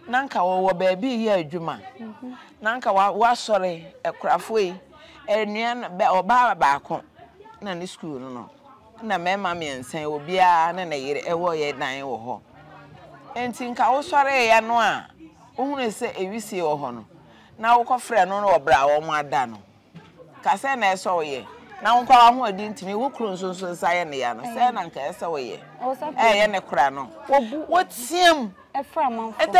Na nka wɔwɔ baabi reyɛ adwuma. Na nka wasɔre akunafoɔ yi, nua no, ɔbaa baako na ne sukuu no no, na mmarima mmiɛnsa yi, obiara ne ne yere wɔ yɛ dan wɔ hɔ. Nti nka wosɔreeɛ no a, wohunuu sɛ ewisie wɔ hɔ no, na wokɔfrɛɛ no wɔ berɛ a wɔada no. Ka sɛn na ɛsɛ sɛ woyɛ na wo nkoa w'ahoɔden ntumi, wo kunu nso nso nsa yɛ ne ya no, sɛn na anka ɛsɛ sɛ woyɛ? Ɛyɛ ne kora no. Woteam. Ɛtɛ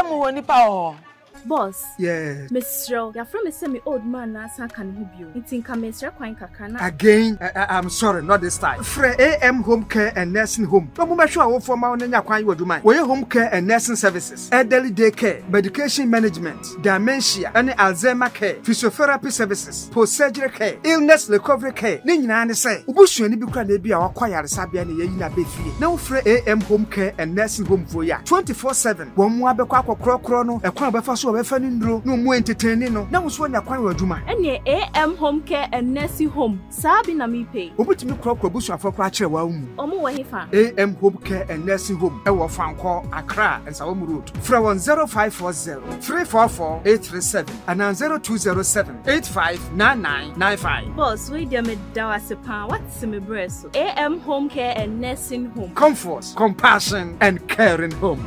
mu hɔ nipa wɔ hɔ. Boss, Yes. mesrɛ wo, yɛafrɛ me sɛ me old man no asan aka ne ho bio, nti nka mesrɛ kwan kakra na. Again, eh, eh, I'm sorry, not this time. Frɛ AM Home Care and Nursing Home na wɔmmɛhwɛ w'awofoɔ ma wo ne nya kwan yɛ w'adwuma. Wɔyɛ home care and nursing services, elderly day care, medication management, dementia ne Alzheimer care, physiotherapy services, post-surgery care, illness recovery care. Ne nyinaa ne sɛ, wo busuani bi koraa na ebia wakɔ ayaresabea na yɛayi no aba fie na wofrɛ AM Home Care and Nursing Home foɔ yi a, 24/7 wɔn mmoa bɛkɔ akɔkorɔkorɔ no, ɛkwan a wɔbɛfa so a wɔbɛfa no nnuro na wɔn entertaini no na wo nso woanya kwan wɔ adwuma. Ɛneɛ AM Home Care and Nursing Home saa bi na mepɛ yi. Wɔbɛtumi korɔkorɔ abusuafoɔ koraa kyerɛ wo mu. Wɔn wɔ hefa? AM Home Care and Nursing Home wɔ Fankɔ, Accra, Nsawam Road. Frɛ wɔn 0540 344 837 anaa 0207 859995. Boss, wei deɛ meda wo ase paa, woate me berɛ so. AM Home Care and Nursing Home. Comfort, compassion and caring home.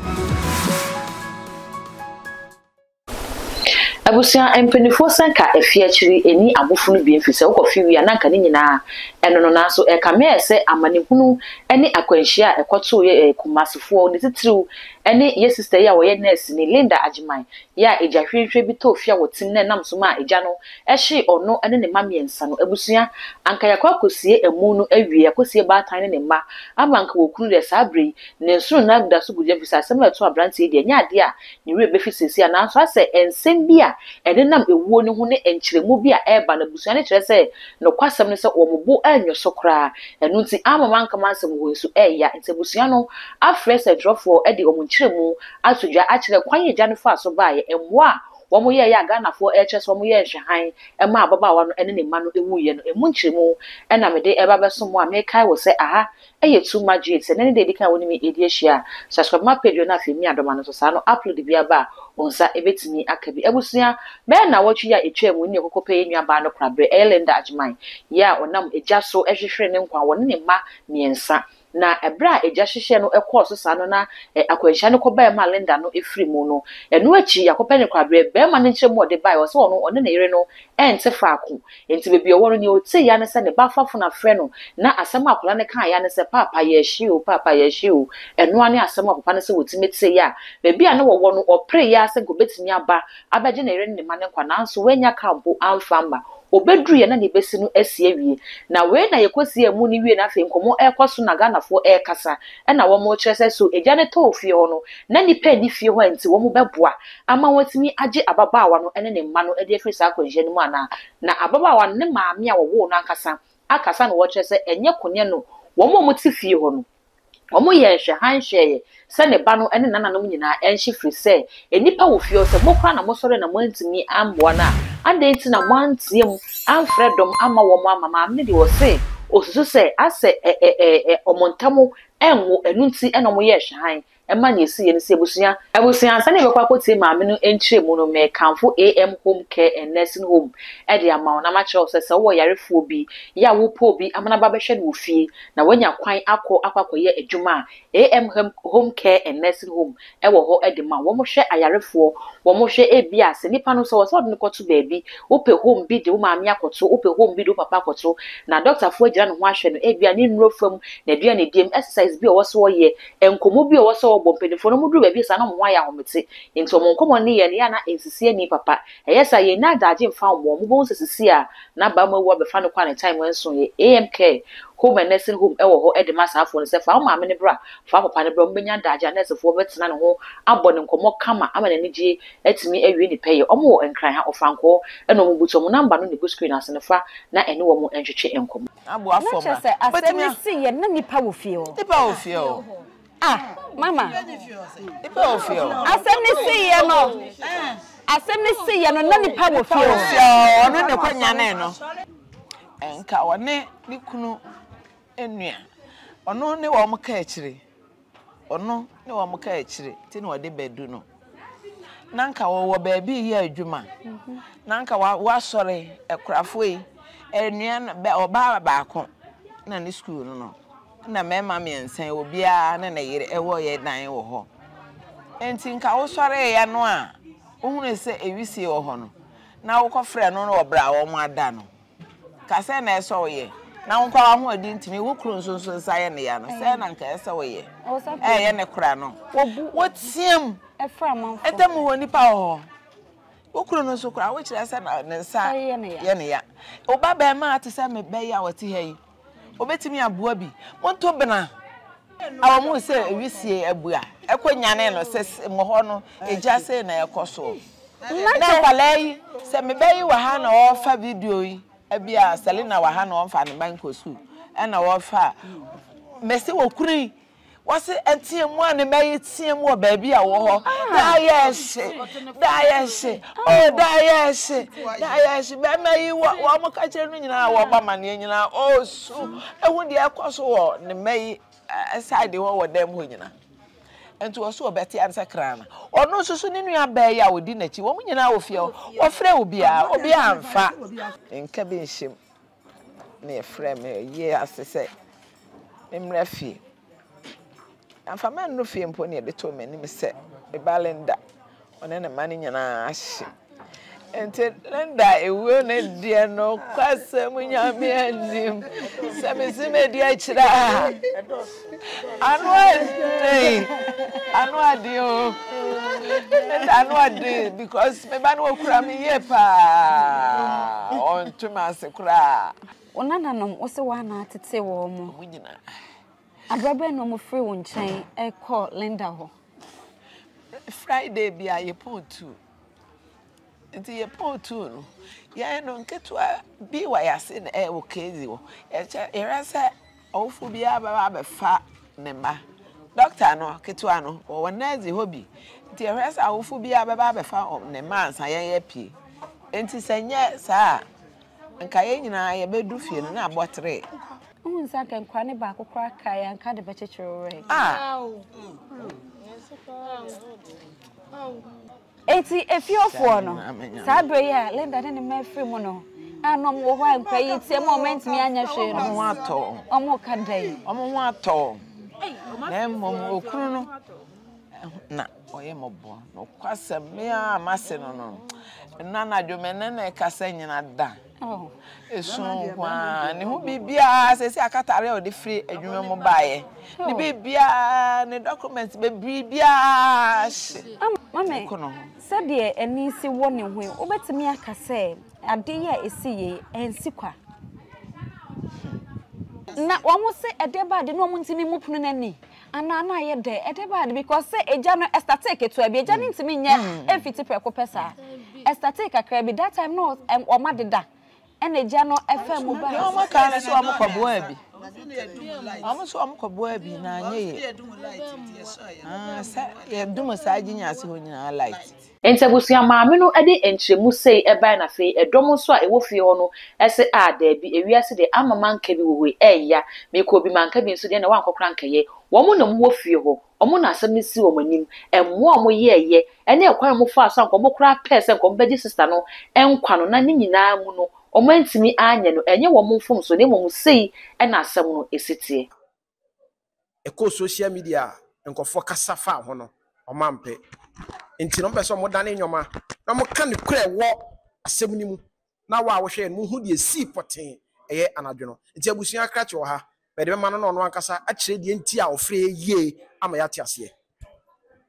Abusua mpaninfoɔ sɛ nka ɛfi akyiri ɛnni abofono bi mfiri sɛ wokɔ fi wie a na nka ne nyinaa ɛno no nanso ɛkame ayɛ sɛ amanehunu ne akwanhyia a ɛkɔtoo yɛ ɛɛ Kumasefoɔ ne titiriw ne yɛ sista yi a ɔyɛ nɛɛseni Linda Agyeman yɛ a egya hwirenhwiren bi tɔɔ fie a wɔtem na ɛnam so maa egya no hyee ɔno ne ne mma mmiɛnsa no abusua anka yɛakɔ akɔsie amu no awie akɔsie baatan ne ne mma ama anka wɔkunu deɛ saa berɛ yi ne nsono nyinaa da so gu gya mfiri sɛ asɛm a ɛtoo aberanteɛ yi deɛ ɛnyɛ adeɛ a ne werɛ befi seesei a, nanso asɛ nsɛm bi a ɛnenam ewuo no ho ne nkyerɛmu bi a ɛreba no, abusua no kyerɛ sɛ nokwasɛm ne sɛ wɔn bo nyɛ so koraa. Ɛno nti amma manka m'asɛm wɔ hɔ yi nso ɛreya. Nti abusua no afrɛ sɛntwerɛfoɔ de wɔn nkyerɛmu ato dwa akyerɛ kwan a agya no faa so baeɛ, mmoa a wɔyɛeɛ a Ghanafoɔ rekyerɛ sɛ wɔyɛɛ nhwɛhan maa ababaawa no ne ne mma no wuiɛ no, ɛmu nkyerɛmu na mede reba abɛsom mo a mekae wo sɛ aha Ɛyɛ too much yet sɛ nɛ ne da edikan a wo ne me edi ahyia a, subscribe ma page no na afei mia dɔma no so saa no upload bi aba a wo nsa ebetumi aka bi. Abusua, bɛyɛ nnawɔtwe yi a etwaa mu yi na yɛkɔkɔ pɛ yɛn nua baa no korabrɛ, ɛyɛ Linda Agyemang yi a ɔnam egya so hwehwere ne nkwa, wɔne ne mma mmiɛnsa. Na ɛberɛ a egya hyehyeɛ no kɔɔ so saa no na akwanhyia no kɔbae maa Linda no firi mu no, ɛno akyi yɛakɔpɛ no korabrɛ, barima no nkyerɛmu a ɔde bae, ɔse ɔno ɔne ne yere no ɛnte faako. Enti baabi a ɔwɔ no, nea ɔteeɛ ara ne sɛ ne ba fafo no afrɛ no, na asɛm a akwadaa no kaeɛ ara ne sɛ, Paapa, yɛrehye o, Paapa, yɛrehye o. Ɛno ara ne asɛm a papa no sɛ wɔtumi teeɛ a baabi a na wɔwɔ no, ɔpereeɛ ara sɛ anka ɔbɛtumi aba abɛgye ne yere ne ne mma no nkwa, nanso wannya kaa mpo amfa amma. Ɔbɛduruiɛ na nea ɛbɛsi no asi awie. Na wei na yɛkɔsiee amu no wie na afei nkɔmmɔ rekɔ so na Ghanafoɔ rekasa na wɔrekyerɛ sɛ so egya no tɔɔ fie hɔ no, na nnipa nni fie hɔ a nti wɔbɛboa ama wɔatumi agye ababaawa no ne ne mma no de afiri saa akwanhyia no mu anaa? Na ababaawa no, ne maame a wɔwoo no ankasa akasa na wɔkyerɛ sɛ ɛnyɛ konyɛ no, wɔn a wɔte fie hɔ no, wɔyɛɛ nhwɛhan hwɛeɛ sɛ ne ba no ne nananom nyinaa nhye firi sɛ nnipa wɔ fie hɔ, sɛ mo koraa na mosɔre na moantumi ammoa no a, adɛn nti na moanteam amfrɛ dɔm amma wɔn amma? Maame no deɛ ɔse ɔsusu sɛ asɛ ɛ ɛ ɛ wɔn ntam nwo, ɛno nti na wɔyɛɛ hwɛhan Ɛma nea ɛsi yɛ ne sɛ abusua. Abusua, ansa na yɛbɛkɔ akɔtie maame no nkyerɛmu no, mekamfo AM Home Care and Nursing Home de ama wo na makyerɛ wo sɛ, sɛ wowɔ yarefoɔ bi yɛ a wopɛ obi ama no aba abɛhwɛ no wɔ fie na wanya kwan akɔ akɔ akɔyɛ adwuma a, AM Home Care and Nursing Home wɔ hɔ de ma wo. Wɔhwɛ ayarefoɔ, wɔhwɛ ebia sɛ nipa no sɛ wɔ sɛ wɔde no kɔto baabi, wopɛ home bi de wo maame akɔto, wopɛ home bi de wo papa akɔto, na dɔktafoɔ agyina ne ho ahwɛ no, ebia ne nnuro fam, n'aduanedie mu, exercise bi a ɔwɔ sɛ ɔyɛ, Nkɔmmɔ bi a ɛwɔ sɛ wɔbɔ, Mpanimfoɔ no, wɔduru baabi saa na wɔn ho ayɛ ahomete, enti wɔn nkɔmmɔ no ne yɛn no, ɛyɛ a na ɛnsisi ani papa. Ɛyɛ saa a, yɛnnya adagye mfa wɔn. Mobɛhu sɛ seesei a n'abam awu abɛfa no kɔ a ne time nsoeɛ. AM Care Home and Nursing Home wɔ hɔ de ma saa afoɔ no sɛ, fa wo maame no bra, fa wo papa no bra, wɔbɛnya adagye a nɛɛsefoɔ bɛtena ne ho abɔ no nkɔmmɔ kama ama n'anigyeɛ atumi awie ne pɛyɛ. Wɔwɔ Nkran ha, Ɔfankɔɔ na wɔbutu. Wɔn number no na ɛgu screen ase no, fa na ɛne wɔn ntwetwe nkɔmmɔ. Aboa Na fam kyerɛ a. sɛ asɛm Wobɛtumi no a. si yɛ na nipa wɔ fie hɔ. Nipa wɔ fie hɔ. Ah mama. Nipa wɔ fie hɔ. Asɛm no si yɛ no. Asɛm no si yɛ no na nipa wɔ fie Nipa wɔ hɔ. fie hɔ. Ɔno na ɛkɔ nyanee no. Nka ɔne ne kunu nua. Ɔno ne wɔn ka akyire. Ɔno ne wɔn ka akyire nti na ɔde bɛdu no. na anka wɔwɔ baabi reyɛ adwuma, na anka wɔasɔre, akunafoɔ yi, nua no, ɔbaa baako na ne sukuu no no, na mmarima mmiɛnsa yi, obiara ne ne yere wɔ yɛ dan wɔ hɔ. Nti nka wosɔreeɛ no a, wohunuu sɛ ewisie wɔ hɔ no, na wokɔfrɛɛ no wɔ berɛ a wɔada no. Ka sɛn na ɛsɛ sɛ woyɛ na wo nkoa w'ahoɔden ntumi, wo kunu nso nso nsa yɛ ne ya no, sɛn na nka ɛsɛ sɛ woyɛ? Ɛyɛ ne kora no. Woteam. Ntam hɔ nipa wɔ hɔ. Wo kunu no nso koraa wokyerɛ sɛ ne nsa yɛ ne ya. Wo ba bɛrima te sɛ me ba yi a ɔte ha yi, obetumi aboa bi. Monto bena. A wɔn sɛ ewisie abu a, ɛkɔ nyane no sɛ mo hɔ no, egya sei na ɛkɔ soɔ. Na nkwadaa yi, sɛ me ba yi wɔ ha na ɔrefa video yi, ebi a Selina wɔ ha na ɔmfa ne ba nkɔ sukuu, ɛna ɔrefa a, mese wɔ kunu yi, wɔse ɛteɛ mu a ne mma yi teɛ mu wɔ baabi a wɔ hɔ, daa yɛ ɛhye, daa yɛ ɛhye, oh daa yɛ ɛhye, daa yɛ ɛhye, bɛrima yi wɔ wɔn ka kyerɛ no nyinaa wɔbɔ amaneɛ nyinaa, ɔresu, ehu deɛ ɛkɔ so wɔ ne mma yi side hɔ wɔ dɛm hɔ nyinaa. Nti ɔso ɔbɛte ane sɛ kraa no. Ɔno nso so ne nua baa yi a ɔdi n'akyi, wɔn nyinaa wɔ fie hɔ. Wɔfrɛ obiara, obiara amfa. Nka bi nhyɛ mu. Na yɛfrɛɛ me yie ase sɛ memmra fie. Amfa mannuru fie mpo na yɛde too m'anim sɛ me ba Linda, ɔne ne mma no nyinaa ahye. Nti Linda ewuo no deɛ nokwasɛm Nyame anim sɛ mese medi akyire a ano aden ano aden o Linda ano aden because me ba no okura me yie paa ɔnto me ase koraa. Wo nananom wo se woa na atete wɔn mo? Wɔn nyinaa. Aberɛ bɛn na wɔn firi wo nkyɛn kɔɔ Linda hɔ? Friday bia yɛpɔn tuu. Nti yɛpɔn tuu no, yɛn no nketewa bi wɔ yɛn ase na ɛwɔ KZ hɔ. Yɛkyɛ yɛhwɛ sɛ ɔwofo biara bɛba abɛfa ne mma. Dɔkta no ketewa no wɔwɔ nurse hɔ bi. Nti yɛhwɛ sɛ awofo biara bɛba abɛfa ne mma ansa yɛn apue. Nti sɛ nyɛ saa a, nka yɛn nyinaa yɛbɛdu fie no na abɔ tree. Wohu sɛ anka nkwadaa no baako koraa kae a, anka de bɛkyekyere wo werɛ. Ah! Enti efiefoɔ no, saa berɛ yi a Linda ne ne mma afiri mu no, a na wɔwɔ hɔ a nkwadaa yi teɛ mu a wɔantumi anyɛ hwee no, Wɔn ho atɔ wɔn. wɔreka dɛn? Wɔn ho atɔ wɔn. Na mmom okunu no na ɔyɛ mmɔbɔ. Nokwasɛm, me ara m'ase no no, ɛno anadwo me ne no rekasa nyina da. Esu nko ara, ne ho biribiara, seesei akatare a ɔde firi adwuma mu baeɛ, ne biribiara, ne document biribiara hye. Mame, Kɔ no ho. sɛdeɛ ani si wɔ ne ho yi, wobɛtumi aka sɛ adeɛ yi a ɛsi yei, ɛnsi kwa? Na wɔn se ɛdeɛ ba ade na wɔn ntumi mu pono no ani anaa na ayɛ dɛ ɛdeɛ ba ade because sɛ egya no ɛstartee ketewa bi egya no ntumi nyɛ ɛmfiti prɛko pɛ saa ɛstartee kakra bi that time na wɔn adeda ɛna egya no ɛfaa mu baa. Deɛ wɔn kaa no sɛ wɔn kɔ boa bi wɔn nso wɔn kɔ boa bi na anyɛ yie sɛ yɛdum saa gyinya ase hɔ nyinaa light. Enti abusua maame no de nkyerɛmu sei bae na afei ɛdɔm nso a ɛwɔ fie hɔ no se ah daabi ewiase deɛ ama manka bi wɔ hɔ yi ɛɛya mekɔɔ bi manka bi nso deɛ ɛnna wankɔ koraa ankɛyɛ wɔn na wɔwɔ fie hɔ wɔn na asɛm no sii wɔn anim mmoa a wɔyɛɛyɛ ɛne ɛkwan a wɔfaa so a nka wɔn koraa pɛɛ sɛ nka wɔbɛgye sista no nkwa no na ne nyinaa mu no wɔn antumi anyɛ no ɛnyɛ wɔn mfomso na mmom sei na asɛm no si teɛ. Ɛkɔɔ social media a nkurɔfoɔ kasa faa ho no, wɔampɛ. Nti no, wɔpɛ sɛ wɔdane nneɛma na wɔka nokorɛ a ɛwɔ asɛm no mu na wo a wohwɛeɛ no, mohu deɛ ɛsii pɔtee ɛyɛ anadwo no. Nti abusua krakye wɔ ha, mede bɛma no na ɔno ankasa akyerɛ deɛ nti a ɔfrɛɛ yie ama yɛate aseɛ.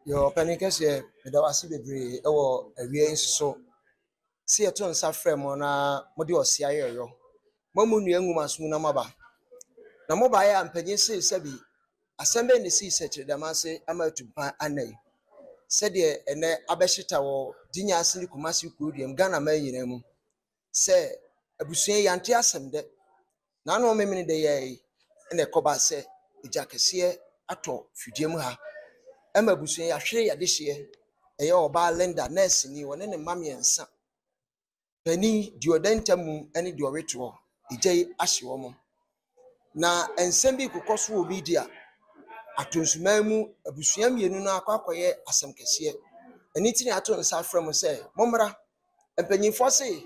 Yoo ɔpanin kɛseɛ meda wo ase bebree wɔ awia yi nso so sɛ yɛto nsa frɛ mo na mode ɔse ayɛ ɔyɔ. Moammu nnua angu mo aso mu na moaba. Na mobaeɛ a mpanyin see sɛbi asɛm bɛn na esii sɛkyerɛdɛm ase ama atu mpan anna yi? Sɛdeɛ ɛnnɛ abɛhyeta wɔ Gyinya ase ne Kumasi kuroduam, Ghana man nyinaa mu sɛ abusua yi yɛante asɛm dɛ. N'ano Memeneda yi ara yi na ɛkɔbaa sɛ egya kɛseɛ atɔ fidua mu ha ma abusua yi ahwere yɛn adehyeɛ. Ɛyɛ ɔbaa Linda, nɛɛseni, ɔne ne mma mmiɛnsa, panin, deɛ ɔda ntam mu ne deɛ ɔretoɔ, egya yi ahye wɔn. Na nsɛm bi rekokɔ so wɔ media, Atonsuman mu abusua mmienu no akɔ akɔyɛ asɛm kɛseɛ. Ɛno nti na yɛato nsa afrɛ mo sɛ mommra. Mpanimfoɔ se,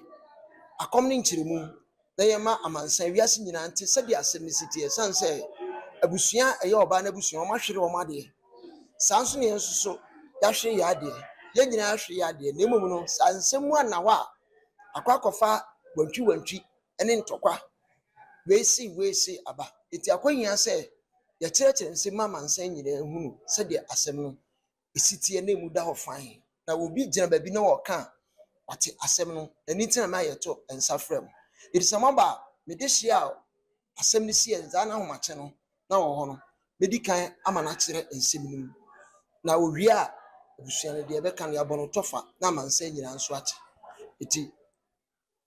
akɔm ne nkyerɛmu, na yɛmma amansan, wiase nyinaa nte sɛdeɛ asɛm no si teɛ. Ɛsiane sɛ abusua a ɛyɛ ɔbaa no abusua, wɔahwere wɔn adeɛ. Saa nso na yɛn nso so yɛahwere yɛn adeɛ. Yɛn nyinaa ahwere yɛn adeɛ. Na mmom no, sɛ nsɛm mu anna hɔ a, akɔ akɔfa wantwiwantwi ne ntɔkwa, wei se wei se aba. Enti akɔhia sɛ yɛkyerɛkyerɛ nsɛm mu amansan nyinaa hunu sɛdeɛ asɛm no si teɛ na emu da hɔ fann. Na obi gyina baabi na ɔreka a, wate asɛm no. Ɛno nti na ma yɛto nsa frɛ mo. Enti sɛ moaba a, mede hyeɛ a asɛm no siiɛ saa n'ahomakye no na wɔ hɔ no, mɛdi kan ama no akyerɛ nsɛm no mu. Na owie a, abusua no deɛ ɛbɛka no, yɛabɔ no tɔfa na amansan nyinaa nso ate. Enti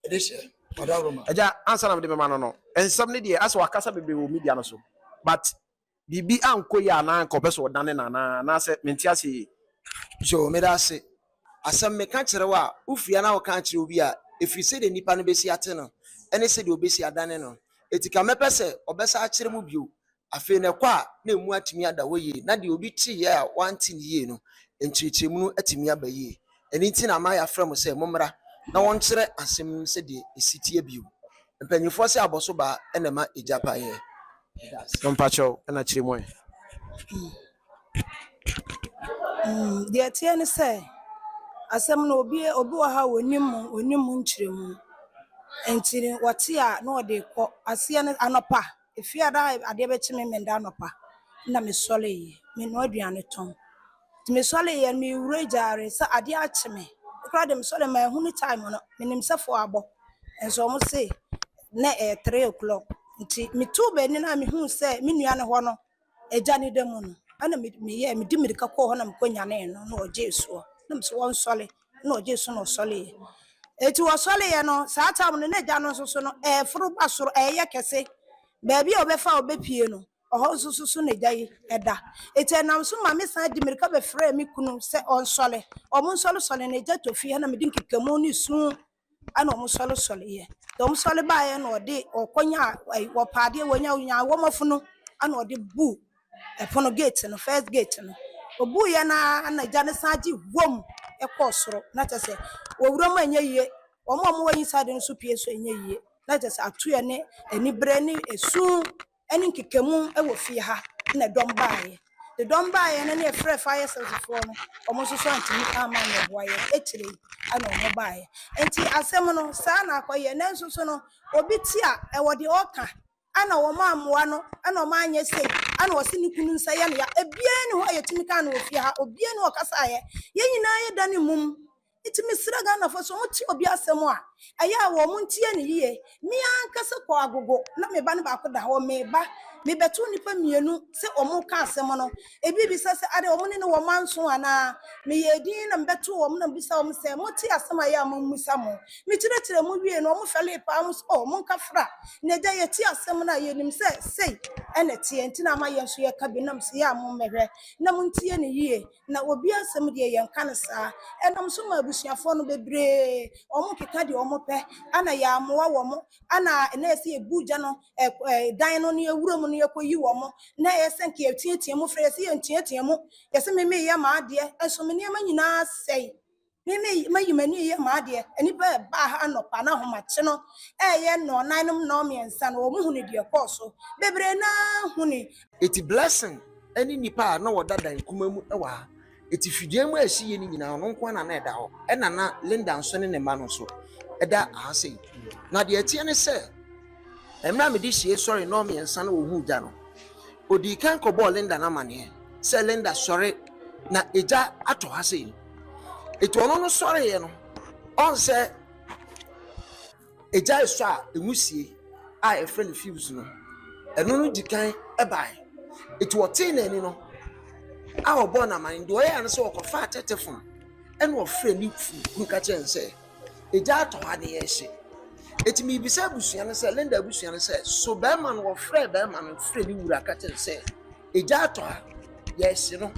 ɛde hyɛ ɔdawuroma. Agya, ansa na mede bɛma no no, nsɛm no deɛ asɛ wakasa bebree wɔ media no so, but biribi ankɔ yie anaa anka ɔpɛ sɛ ɔdane no anaa anaasɛ mente aseɛ yie. Yoo meda ase. Asɛm meka kyerɛ wo a, wofiri a na woka akyerɛ obi a, ɛfiri sɛdeɛ nipa no bɛsi ate no ne sɛdeɛ ɔbɛsi adane no. Enti ka mɛpɛ sɛ ɔbɛsan akyerɛ mu bio. Afei no ɛkɔ a na ɛmu atumi ada hɔ yie na deɛ obi teeɛ a wante no yie no, nkyerɛkyerɛmu no atumi aba yie. Ɛno nti na ama yɛafrɛ mo sɛ mommra na wɔnkyerɛ asɛm no sɛdeɛ ɛsi teɛ bio. Mpanimfoɔ se abɔso baa na ɛma egya paeɛ. Mpakyɛw na kyerɛ mu ɛ. Deɛ ɛteɛ ne sɛ, asɛm no obi obi wɔ ha a ɔnim mu ɔnim mu nkyerɛmu. Nti no wɔte a na ɔde rekɔ. Aseɛ no anɔpa, efiada a adeɛ bɛkye me menda anɔpa na mesɔreeɛ. Menoa aduane tɔn. Nti mesɔreeɛ no mewura gyaare sɛ adeɛ akye me. Me koraa deɛ mesɔreeɛ manhunu time no. Menim sɛ four abɔ. Nso wɔn se na ɛyɛ 3 o'clock. Nti metuu m'ani no a mehuu sɛ me nua no hɔ no agya no da mu no, ɛna meyɛɛ mede mmirika kɔɔ hɔ na mekɔnyanee no na ɔgyee soɔ. Na mese wɔnsɔre na ɔgyee so na ɔsɔreeɛ. Enti wɔsɔreeɛ no saa time no na agya no nso so no ɛɛforo ba soro ɛɛyɛ kɛse. Baabi a ɔbɛfa a ɔbɛpue no ɔhɔ nso so so na agya yi ɛda. Enti ɛnam so ma mesan de mmirika bɛfrɛɛ me kunu sɛ ɔnsɔre. Ɔmo nsɔresɔre no agya tɔ fie ha na mede nkekamu ne su ɛna ɔmo sɔresɔreeɛ. Nti ɔmo sɔre baeɛ na ɔde ɔkɔnya wɔpaadeɛ wɔnya ɔnya wɔmɔfono ɛna ɔde buu ɛpono gate no first gate no. Obuiɛ no ara na agya no san gye wom ɛkɔɔ soro na kyerɛ sɛ wɔwura mu ɛnyɛ yie. Wɔn a wɔwɔ inside no nso pue nso ɛnyɛ yie. Na kyerɛ sɛ atoɛ ne aniberɛ ne esu ne nkekamu wɔ fie ha na dɔm baeɛ. De dɔm baeɛ no ne yɛfrɛɛ fire service foɔ no, wɔn nso so antumi amma ammɛboa yɛn. Akyire yi ɛna wɔn baeɛ. Nti asɛm no saa na akɔyɛ. Nanso so no obi te a ɛwɔ deɛ ɔka ɛna wɔn ammoa no ɛna wɔn anyɛ sei ɛna ɔse ne kunu nsa yɛ no ya. Ebiara nni hɔ a yɛtumi kaa no wɔ fie ha. Obiara nni hɔ a ɔkasaeɛ. Yɛn nyinaa yɛda ne mum. Nti mesrɛ Ghanafoɔ sɛ wɔte obi asɛm a, ɛyɛ a wɔn ntie no yie. Me ankasa kɔ Agogo na me ba no baako da hɔ, meba mebɛto nnipa mmienu sɛ wɔn ka asɛm no. Ebi bisa sɛ ade wɔn ne no wɔ manso anaa? Meyɛɛ din na mebɛto wɔn na mebisa wɔn sɛ mote asɛm a ɛyɛ a mommisa mo. Mekyerɛkyerɛ mu wie no wɔn fɛlee paa, wɔn sɛ oh monka fra. Na agya yɛte asɛm no a yɛnim sɛ sei ɛna ɛteɛ nti na ama yɛn nso yɛka bi nam sɛ yɛ a mommɛhwɛ na montie no yie. Na obi asɛm deɛ yɛnka no saa. Ɛnam so ma abusuafoɔ no bebree wɔn keka deɛ wɔn pɛ ɛna yɛamoa wɔn ɛna ɛna yɛsɛ yɛbu gya no ɛ dan no ne yɛwura mu no yɛkɔyi wɔn na ɛyɛ sɛ nka yɛteatea mu frɛ yɛsɛ yɛnteatea mu yɛsɛ me meyɛ m'adeɛ nso me nneɛma nyinaa sɛe. Me me mayi m'ani yɛ m'adeɛ. Nnipa ɛbaa ha anɔpa na ahomakye no ɛyɛ nnɔɔnan nom nnɔɔmmiɛnsa no wɔn hunu deɛ ɛkɔɔ so. Bebree naa huni. Eti Blessing ne nnipa a na wɔda dan kumaa mu wɔ ha. Eti fidua mu a ɛsi yie no nyinaa, ɔno nko ara na na ɛda hɔ. Ɛna na Linda nso ne ne mma no nso da ha sei. Na deɛ ɛteɛ ne sɛ, mmerɛ a mede sie sɔre nnɔnmiɛnsa na wɔhuu gya no, ɔdii kan kɔbɔɔ Linda no amaneɛ sɛ, Linda, sɔre na egya atɔ ha sei. Eti ɔno no sɔreeɛ no, ɔn sɛ egya resɔ a nwusie a yɛfrɛ no fuse no, ɛno no di kan baeɛ. Eti ɔtee n'ani no a ɔbɔɔ no amane, deɛ ɔyɛɛ no sɛ ɔkɔfaa tetefon ɛna ɔfrɛ ne kunu ka kyerɛ no sɛ egya atɔ ha ne yɛrehye. Eti mebisa abusua no sɛ, Linda abusua no sɛ, so bɛrima no wɔfrɛ bɛrima no frɛ ne wura ka kyerɛ no sɛ egya atɔ ha yɛrehye no.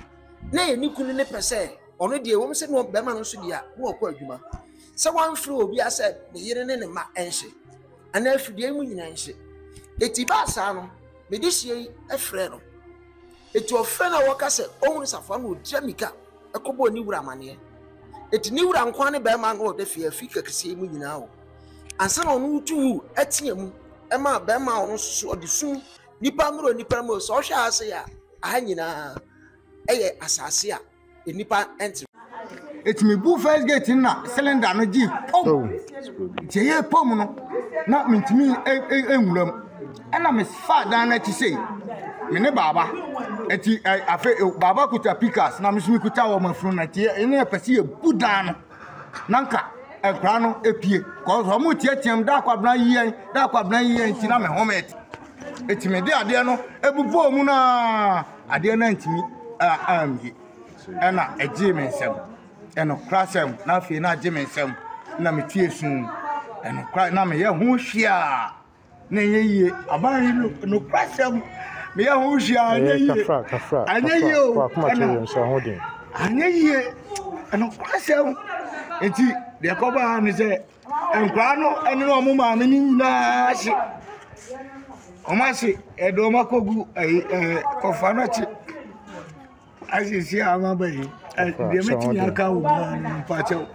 Na ɛyɛ ne kunu ne pɛ sɛ ɔno deɛ ɛwom sɛ bɛrima no nso deɛ a na ɔkɔ adwuma sɛ wamfrɛ obiara sɛ ne yere ne ne mma nhye anaa afidie mu nyinaa nhye. Eti baa saa no, mede hyia yi frɛ no. Eti ɔfrɛ no a wɔka sɛ ɔhunu safoa no ɔgyina mika kɔbɔɔ ne wura amaneɛ. Eti ne wura nko ara ne bɛrima no ɔda fie afi kɛkɛseɛ mu nyinaa o. Ansa na ɔno wotu wu ɛteɛ mu ɛma bɛrima a ɔno nso so ɔde sum nipa mmerɛ nipa mmerɛ sɛ ɔhwɛ ha se a aha nyinaa ɛyɛ asase a nnipa nte. Eti me bu first gate no na cylinder no gye pom. Oh. Nti ɛyɛ pom no na mentumi nwura mu. Ɛna mefa dan no akyi sei me ne baaba. Eti afe baaba kuta pikas na me nso mekuta wɔ mafunu no nti ɛna yɛpɛ sɛ yɛbu dan no na nka nkwadaa no epie. Kɔs wɔn teateam da akwabena yi yɛn da akwabena yi yɛn nti na me home te. Eti mede adeɛ no ebubɔɔ mu naa adeɛ no antumi ammie. Ɛna ɛgyee me nsam. Ɛnokorasɛm na afei na agye me nsam na metie su. Ɛnokora na meyɛ ho hwee a na ɛnyɛ yie. Aban yi no nokorasɛm meyɛ ho hwee a ɛnyɛ yie. Ɛnyɛ yie o. Ɛna anyɛ yie. Ɛnokorasɛm nti deɛ ɛkɔbaa ne sɛ Nkwadaa no ne wɔn maame no nyinaa ahye. Wɔahye, wɔde wɔn akɔgu ayi ɛɛ kɔfa no akyi. Asiesie a wɔaba yi, deɛ mɛtumi aka wɔ mu ara no, mpakyɛw.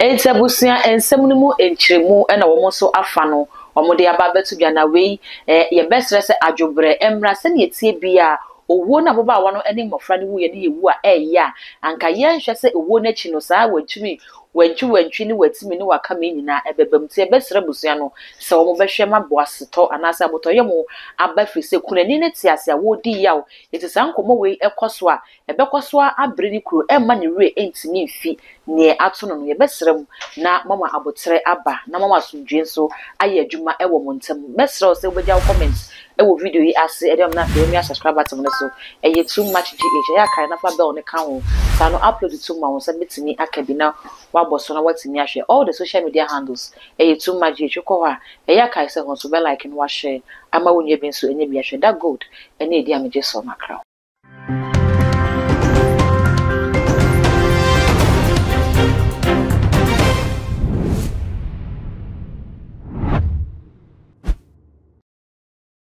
Enti abusua nsɛm no mu nkyerɛmu na wɔn nso afa no wɔde aba abɛto dwa. Na wei, yɛbɛsrɛ sɛ adwobrɛ mmra sɛnea ɛteɛ biara. Owuo no ababaawa no ne mmɔfra no wuiɛ no yɛ wu a ɛyɛ a anka yɛnhwɛ sɛ owuo no akyi no saa wantumi wantwi wantwi ne watimi ne wakame nyinaa ɛbɛba mu. Nti yɛbɛsrɛ abusua no sɛ wɔn bɛhwɛ ma boasetɔ anaasɛ abotɔyam aba firi sɛ kunani no te ase a wɔredi yaw nti saa nkɔmmɔ wei kɔ so a Ɛbɛkɔ so ara abere ne kuro, ɛremma ne werɛ ntumi mfi deɛ ato no no. Yɛbɛsrɛ mo na moama aboterɛ aba na moama asomdwoeɛ nso ayɛ adwuma wɔ mo ntam. Mɛsrɛ wo sɛ wobɛgya wo comment wɔ video yi ase de ama me na afei woamia subscribe button no so. Ɛyɛ too much GH. Ɛyɛ a kae na fa bell no ka ho. Saa no upload to mu a wo nsa bɛtumi aka bi na woabɔ so na woatumi ahwɛ. All the social media handles ɛyɛ too much GH. Wokɔ hɔ a, ɛyɛ a kae sɛ hɔ nso wobɛ like na woashare ama wo nua bi nso anya bi ahwɛ. Da gold ɛne ɛdi a megye so makra wo.